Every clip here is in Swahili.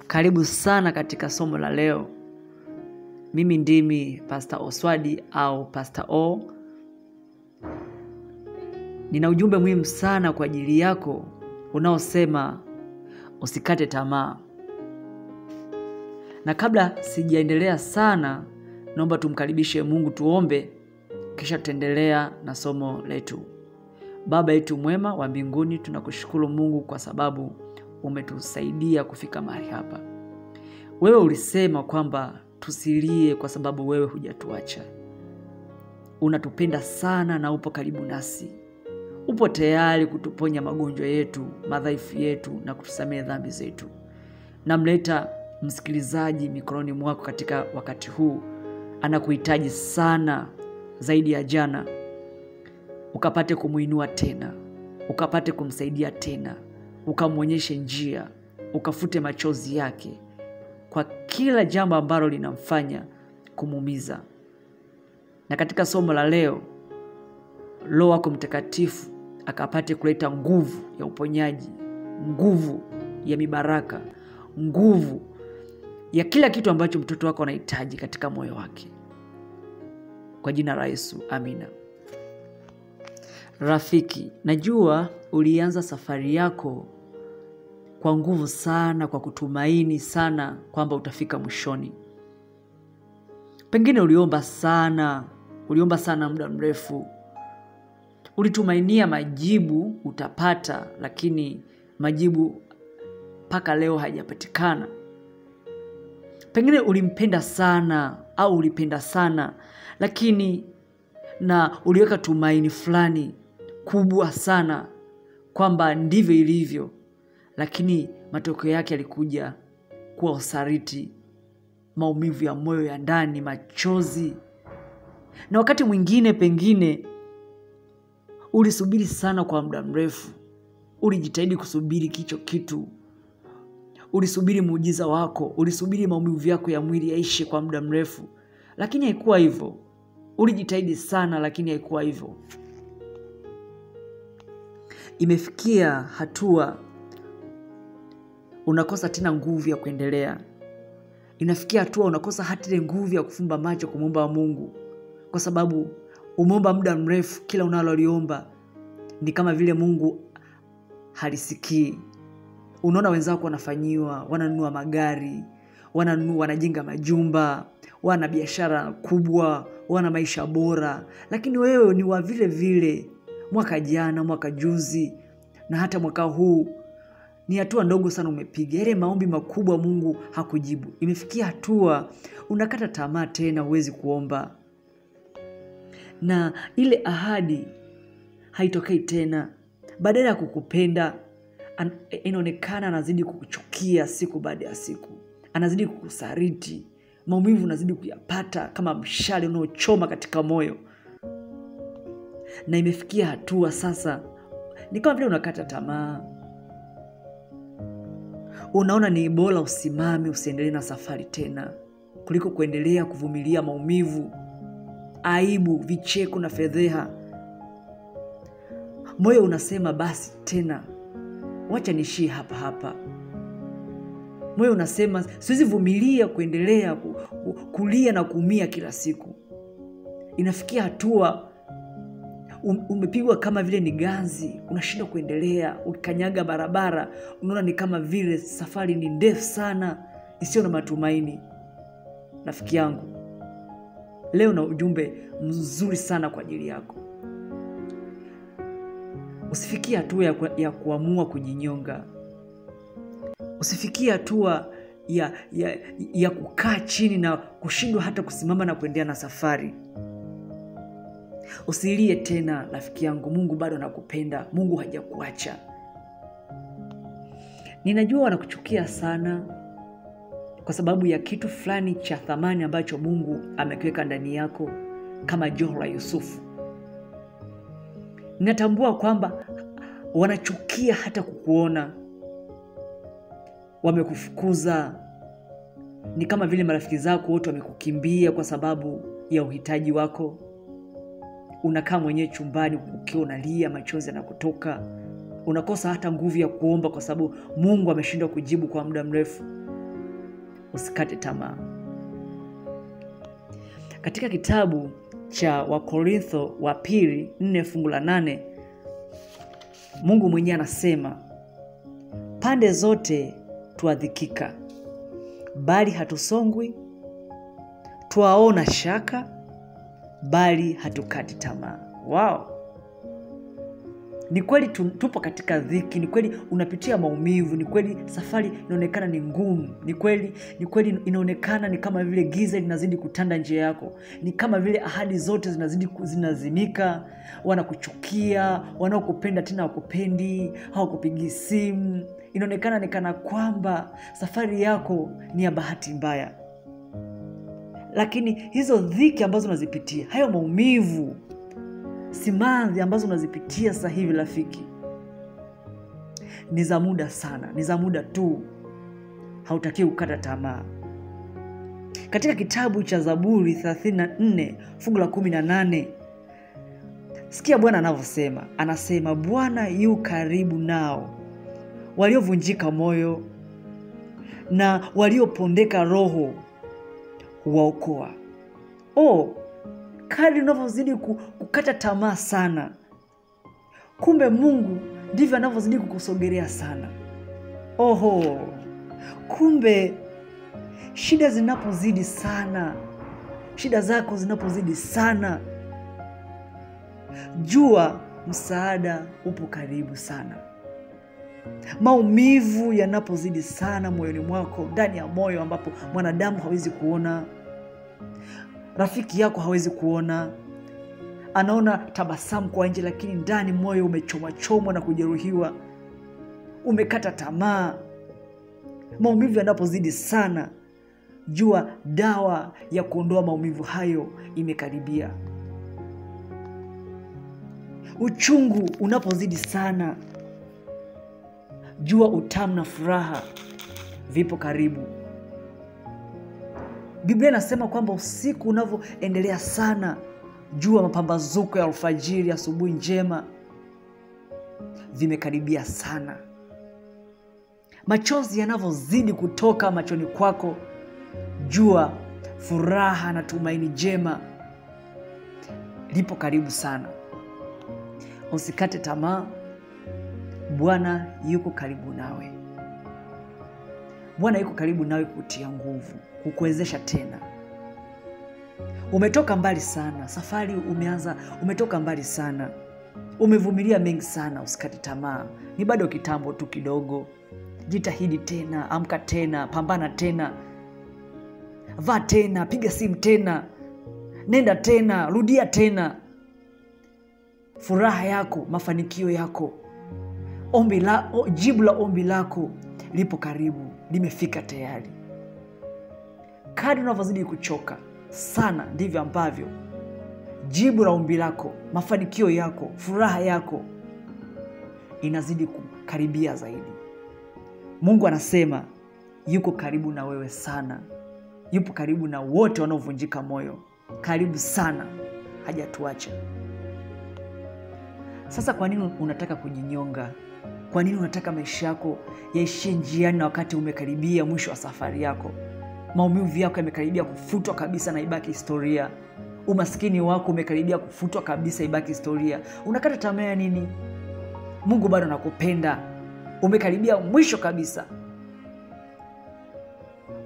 Karibu sana katika somo la leo. Mimi ndimi Pastor Oswadi au Pastor O. Nina ujumbe muhimu sana kwa ajili yako unaosema usikate tamaa. Na kabla sijaendelea sana, naomba tumkaribishe Mungu, tuombe, kisha tutaendelea na somo letu. Baba yetu mwema wa mbinguni, tunakushukuru Mungu kwa sababu umetusaidia kufika mahali hapa. Wewe ulisema kwamba tusilie kwa sababu wewe hujatuacha. Unatupenda sana na upo karibu nasi. Upo tayari kutuponya magonjwa yetu, madhaifu yetu na kutusamehe dhambi zetu. Namleta msikilizaji mikononi mwako katika wakati huu. Anakuhitaji sana zaidi ya jana. Ukapate kumuinua tena, ukapate kumsaidia tena, ukamwonyeshe njia, ukafute machozi yake kwa kila jambo ambalo linamfanya kumuumiza. Na katika somo la leo, Roho wako Mtakatifu akapate kuleta nguvu ya uponyaji, nguvu ya mibaraka, nguvu ya kila kitu ambacho mtoto wako anahitaji katika moyo wake. Kwa jina la Yesu, amina. Rafiki, najua ulianza safari yako kwa nguvu sana, kwa kutumaini sana kwamba utafika mwishoni. Pengine uliomba sana muda mrefu. Ulitumainia majibu utapata, lakini majibu mpaka leo hayajapatikana. Pengine ulimpenda sana au ulipenda sana, lakini na uliweka tumaini fulani kubwa sana kwamba ndivyo ilivyo, lakini matokeo yake yalikuja kuwa usaliti, maumivu ya moyo ya ndani, machozi. Na wakati mwingine pengine ulisubiri sana kwa muda mrefu. Ulijitahidi kusubiri kicho kitu. Ulisubiri muujiza wako, ulisubiri maumivu yako ya mwili yaishe kwa muda mrefu, lakini haikuwa hivyo. Ulijitahidi sana, lakini haikuwa hivyo. Imefikia hatua unakosa tena nguvu ya kuendelea. Inafikia hatua unakosa hata ile nguvu ya kufumba macho kumuomba Mungu, kwa sababu umeomba muda mrefu, kila unaloliomba ni kama vile Mungu halisikii. Unaona wenzako wanafanyiwa, wananunua magari, wanajenga majumba, wana biashara kubwa, wana maisha bora, lakini wewe ni wa vile vile. Mwaka jana, mwaka juzi na hata mwaka huu ni hatua ndogo sana umepiga. Yale maombi makubwa Mungu hakujibu. Imefikia hatua unakata tamaa tena, huwezi kuomba. Na ile ahadi haitokei tena. Badala ya kukupenda, inaonekana anazidi kukuchukia siku baada ya siku. Anazidi kukusaliti. Maumivu unazidi kuyapata kama mshale unaochoma katika moyo. Na imefikia hatua sasa ni kama vile unakata tamaa. Unaona ni bora usimame, usiendelee na safari tena, kuliko kuendelea kuvumilia maumivu, aibu, vicheko na fedheha. Moyo unasema basi tena, wacha niishie hapa hapa. Moyo unasema siwezi vumilia kuendelea kulia na kuumia kila siku. Inafikia hatua umepigwa kama vile ni ganzi, unashindwa kuendelea. Ukikanyaga barabara unaona ni kama vile safari ni ndefu sana isiyo na matumaini. Rafiki yangu, leo na ujumbe mzuri sana kwa ajili yako. Usifikie hatua ya kuamua kujinyonga. Usifikie hatua ya kukaa chini na kushindwa hata kusimama na kuendelea na safari. Usilie tena rafiki yangu, Mungu bado anakupenda, Mungu hajakuacha. Ninajua wanakuchukia sana kwa sababu ya kitu fulani cha thamani ambacho Mungu amekiweka ndani yako kama joho la Yusufu. Ninatambua kwamba Wanachukia hata kukuona, wamekufukuza. Ni kama vile marafiki zako wote wamekukimbia kwa sababu ya uhitaji wako. Unakaa mwenyewe chumbani ukiwa unalia, machozi yanakutoka. Unakosa hata nguvu ya kuomba kwa sababu Mungu ameshindwa kujibu kwa muda mrefu. Usikate tamaa. Katika kitabu cha Wakorintho wa pili 4:8, Mungu mwenyewe anasema, pande zote tuadhikika, bali hatusongwi, twaona shaka, bali hatukati tamaa. Wow. Ni kweli tupo katika dhiki, ni kweli unapitia maumivu, ni kweli safari inaonekana ni ngumu, ni kweli inaonekana ni kama vile giza linazidi kutanda njia yako, ni kama vile ahadi zote zinazidi zinazimika, wanakuchukia, wanaokupenda tena hawakupendi, hawakupigi simu. Inaonekana ni kana kwamba safari yako ni ya bahati mbaya. Lakini hizo dhiki ambazo unazipitia, hayo maumivu, simanzi ambazo unazipitia sasa hivi rafiki, ni za muda sana, ni za muda tu. Hautakiwi kukata tamaa. Katika kitabu cha Zaburi 34:18, sikia Bwana anavyosema. Anasema, Bwana yu karibu nao waliovunjika moyo na waliopondeka roho huwaokoa. Oh, kadri unavyozidi kukata tamaa sana, kumbe Mungu ndivyo anavyozidi kukusogelea sana. Oho, kumbe shida zinapozidi sana, shida zako zinapozidi sana, jua msaada upo karibu sana. Maumivu yanapozidi sana moyoni mwako, ndani ya moyo ambapo mwanadamu hawezi kuona, rafiki yako hawezi kuona, anaona tabasamu kwa nje, lakini ndani moyo umechomwa chomwa na kujeruhiwa, umekata tamaa. Maumivu yanapozidi sana, jua dawa ya kuondoa maumivu hayo imekaribia. Uchungu unapozidi sana, jua utamu na furaha vipo karibu. Biblia inasema kwamba usiku unavyoendelea sana, jua mapambazuko ya alfajiri, asubuhi njema vimekaribia sana. Machozi yanavyozidi kutoka machoni kwako, jua furaha na tumaini jema lipo karibu sana. Usikate tamaa. Bwana yuko karibu nawe. Bwana yuko karibu nawe kukutia nguvu, kukuwezesha tena. Umetoka mbali sana, safari umeanza, umetoka mbali sana. Umevumilia mengi sana, usikate tamaa. Ni bado kitambo tu kidogo. Jitahidi tena, amka tena, pambana tena. Vaa tena, piga simu tena. Nenda tena, rudia tena. Furaha yako, mafanikio yako, jibu la ombi lako lipo karibu, limefika tayari. Kadri unavyozidi kuchoka sana, ndivyo ambavyo jibu la ombi lako, mafanikio yako, furaha yako inazidi kukaribia zaidi. Mungu anasema yuko karibu na wewe sana. Yupo karibu na wote wanaovunjika moyo. Karibu sana, hajatuacha. Sasa kwa nini unataka kujinyonga? Kwa nini unataka maisha yako yaishie njiani na wakati umekaribia mwisho wa safari yako? Maumivu yako yamekaribia kufutwa kabisa na ibaki historia. Umaskini wako umekaribia kufutwa kabisa, ibaki historia. Unakata tamaa ya nini? Mungu bado anakupenda. Umekaribia mwisho kabisa.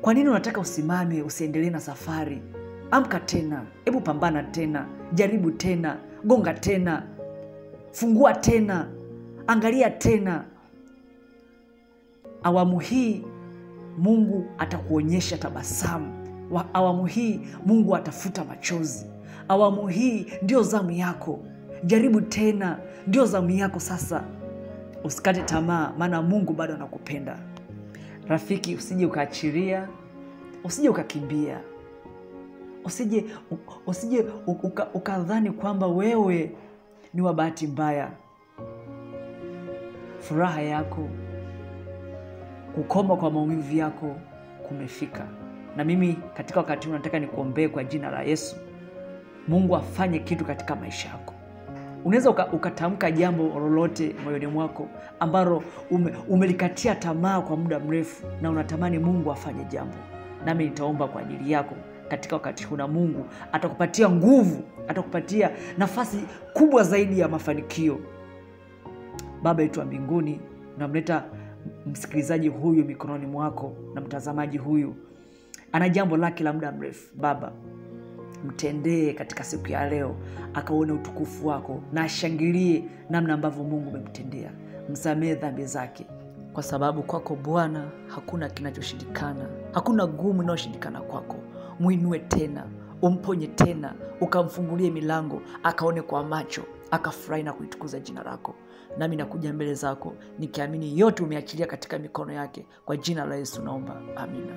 Kwa nini unataka usimame, usiendelee na safari? Amka tena, hebu pambana tena, jaribu tena, gonga tena, fungua tena, angalia tena. Awamu hii Mungu atakuonyesha tabasamu. Awamu hii Mungu atafuta machozi. Awamu hii ndio zamu yako. Jaribu tena, ndio zamu yako sasa. Usikate tamaa, maana Mungu bado anakupenda. Rafiki, usije ukaachilia, usije ukakimbia. Usije ukadhani kwamba wewe ni wa bahati mbaya. Furaha yako, kukoma kwa maumivu yako kumefika. Na mimi katika wakati huu nataka nikuombee kwa jina la Yesu, Mungu afanye kitu katika maisha yako. Unaweza ukatamka jambo lolote moyoni mwako ambalo umelikatia tamaa kwa muda mrefu na unatamani Mungu afanye jambo. Nami nitaomba kwa ajili yako katika wakati huu, na Mungu atakupatia nguvu, atakupatia nafasi kubwa zaidi ya mafanikio. Baba yetu wa mbinguni, namleta msikilizaji huyu mikononi mwako na mtazamaji huyu. Ana jambo lake la muda mrefu. Baba, mtendee katika siku ya leo, akaone utukufu wako na ashangilie namna ambavyo Mungu umemtendea. Msamehe dhambi zake, kwa sababu kwako Bwana hakuna kinachoshindikana, hakuna gumu linaloshindikana kwako. Muinue tena, umponye tena, ukamfungulie milango, akaone kwa macho, akafurahi na kuitukuza jina lako. Nami nakuja mbele zako nikiamini yote umeachilia katika mikono yake. Kwa jina la Yesu naomba, amina.